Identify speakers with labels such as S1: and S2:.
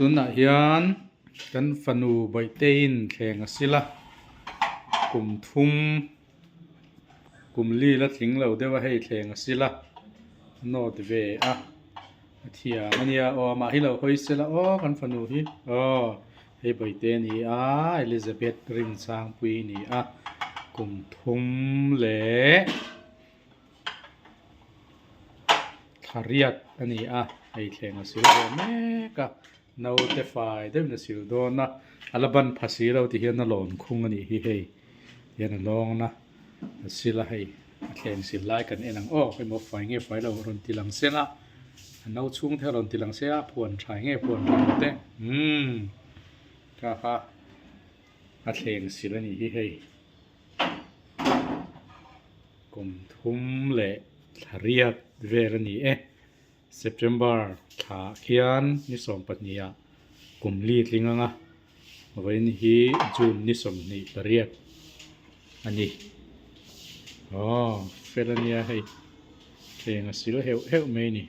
S1: tunah hian kan fanu Bawihte-in thleng a sil a, kum thum kum li la tling lo deuh a hei thleng a sil a, nawt ve a, a thiam a nia aw amah hi lo hawi sela aw kan fanu hi aw hei Bawihte a ni a Elizabeth Rinchangpui a ni a, kum thum leh. Thla riat a ni a, hei thleng a sil ve mek a, naute fai deuhin a sil dawn a, a la ban pha si lo ti hian a lawn khung a nih hi hei hian a lawn a, a sil a hei a thleng sil lai kan en ang aw emaw fai nge fai lo rawn ti lang seng a, a no chhung te a rawn ti lang se a, phuan tha nge phuan tha lo te umm kha kha a thleng sil a nih hi hei. Kum thum leh thla riat vel a ni e. September thla ah khian ni 12 ah kum li tling ang a, vawiin hi June ni 28 a ni. Aw fel a nia hei, thleng a sil heuh heuh mai a ni.